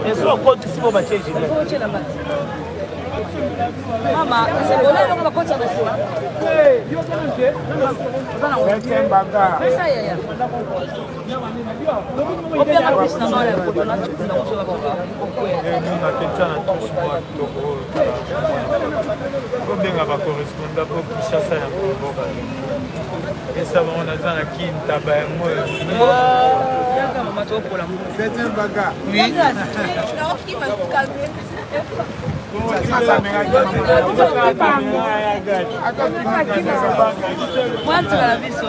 Ezo okotisi bo batie gilet. Mama, olelonga bakotisa na se. Septième bagarre. Pesa yaya. Opera plus na mala ya kotona na kosola boka. Kobenga bacorrespondant po Kinshasa ya mboka esa bango naza na kin taba yango oyo. Yaka mama tokola. Septième bagarre. Mwana nsuka na biso.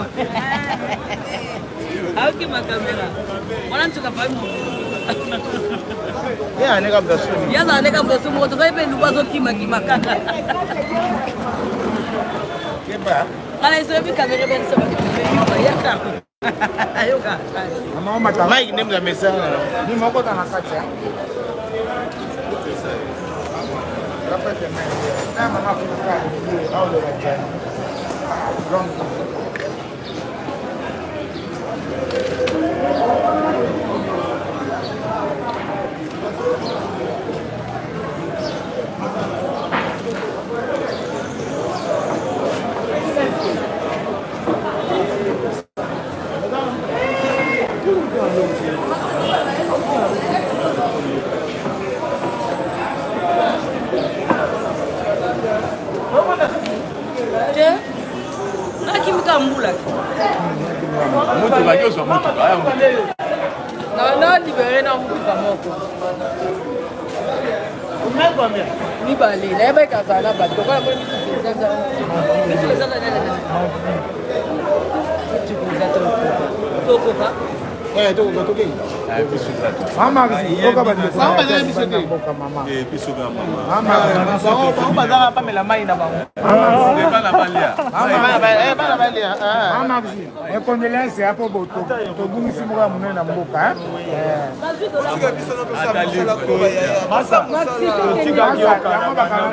Aokima kamera. Mwana nsuka fai mo. Yazala neka moto moko tozali mpe luba azokimakima kaka. Ngana esoyebi kamera ebenisa bato yaka. Yoka. Mike nde moto amesana. Ni moko na kati. Te nakimika mbula. Motuka nyonso, motuka aya motuka. Na libere na motuka moko mibale nayebaki azala na bato lokola moni misu eza mituka eza tokoka. Mama, oka bandeko na mboka mama. Biso kaka mama. Mama, Bango bazaka bamela mai na bango. Bana balia. Bana balia. Mama, mes condoléances apo boto tobungisi moko ya monene na mboka. Yango bakanga.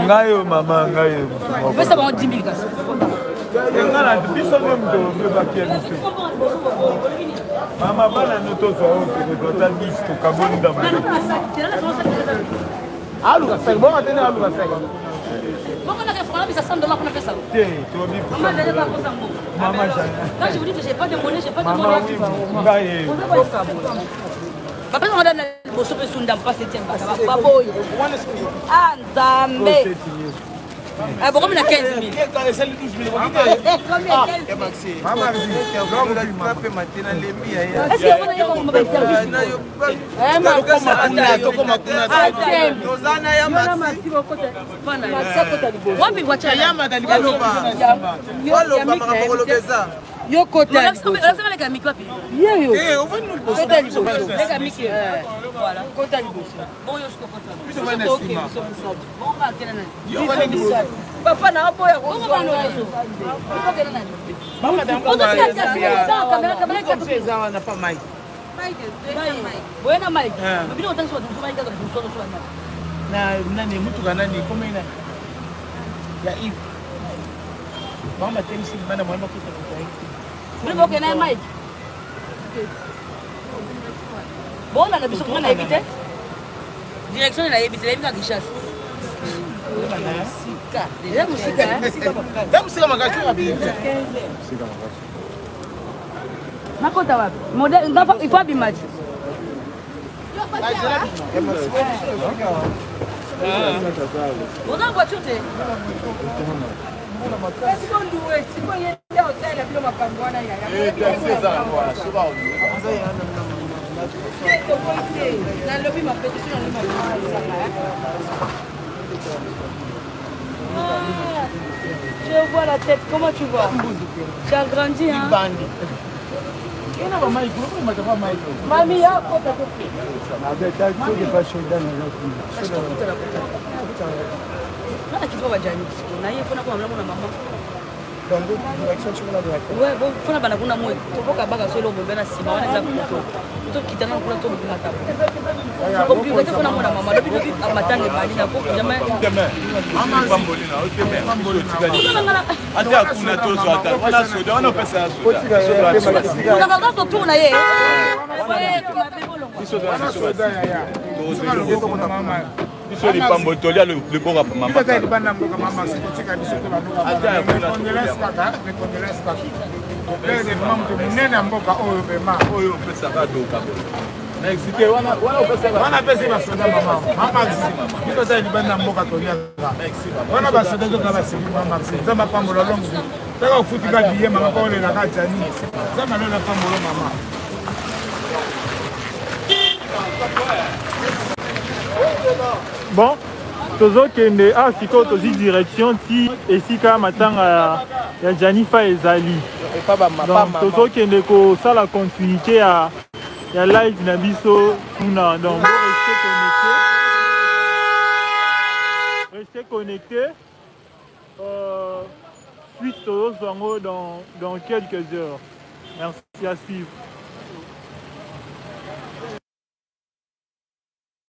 Ngai oyo mama, ngai oyo. Opesa bango 10 000 kasi. Nga na biso nde moto obebaki ya biso mama, bana no tozwa oyo tokozwa ata 10 tokaboli ndambo. Aluka sek, bongo te nde aluka sek. Bongo naka efongana bisa 100 $ kuna pesa. Te, tobi. Maman j'allais pas kosa ngo. Mama Jeanne. Quand je vous dis que j'ai pas de monnaie, j'ai pas de Mama, monnaie. oui, ngai. Bapesa ngo na liboso mpe sunda mpasi etienne baboyi. Ah Nzambe. Ah, bokomi na 15 000. Combien 15 000? Mama, Est-ce que vous avez un service? Wapi voiture? Yo kota. Leka miki wapi? Yeyo. Kota liboso. Leka miki. Voilà. Kota liboso. Bon yo siko kota. Biso toke biso misato. Bon ba kena nani? Biso misato. Papa na aboya Bongo kozwa bana ngai. oyo. Okena nani? Ototika kasi kamera kamera. Eza wana pa mai. Boye na Mike. Bino otangisa bato mosusu Mike kaka mosusu mosusu bana. Na nani motuka nani komei nani ya Ive. Bango batelisi libanda mwa bakota moto aye te. Bino bokena na Mike. Bona na biso nga nayebi te. Direction nayebi te, nayebi kaka Kinshasa. Eza mosika, hein? Ya mosika makasi oyo abimi. Nakota wapi? Modèle nga il faut abima ti. Oza voiture te? Kasi bonduwe sikoyo ye nde osalela bino makambo wana yaya. Te, toboyi te. Nalobi mapete so nalobi mapete ezanga. Ah, je vois la tête, comment tu vois? Tu as grandi, hein? Bandi. Ena ba mai kuna mata ba mai. Mami ya kota toke. Nana kifa bajani na ye fona koma mlango na mama. Dans deux direction tu mona direction. Ouais, bon, fona bana kuna moi. Toboka baka solo bombe na sima wana eza kuto. Tokita na kuna to mata. Obligé fona mona mama lobi lobi matanga ebandi na ko jamais. Pambolina ata kuna tozwa ata wana soda wana opesa ya soda. Tour na ye. Biso lipambo tolia liboka mama. Libanda mboka mama sikotika biso te bandokamecondoléance kaka monene ya mboka oyo vraimen oyo opesaka doka wana apesi basoda mama mama biso ata libanda mboka toliaka wana basoda toka basili mama nzambe apambola longue vie taka ofutika biye mama mpo olelaka jani nzambe alola apambola mama. Bon, tozokende awa sikoyo, tozwi direction ti esika matanga ya Janifa ezali. Donc tozokende kosala continuité ya live na biso kuna. Donc bo rester connecté, rester connecté. Suite tozozwa yango dans quelques heures. Merci, à suivre.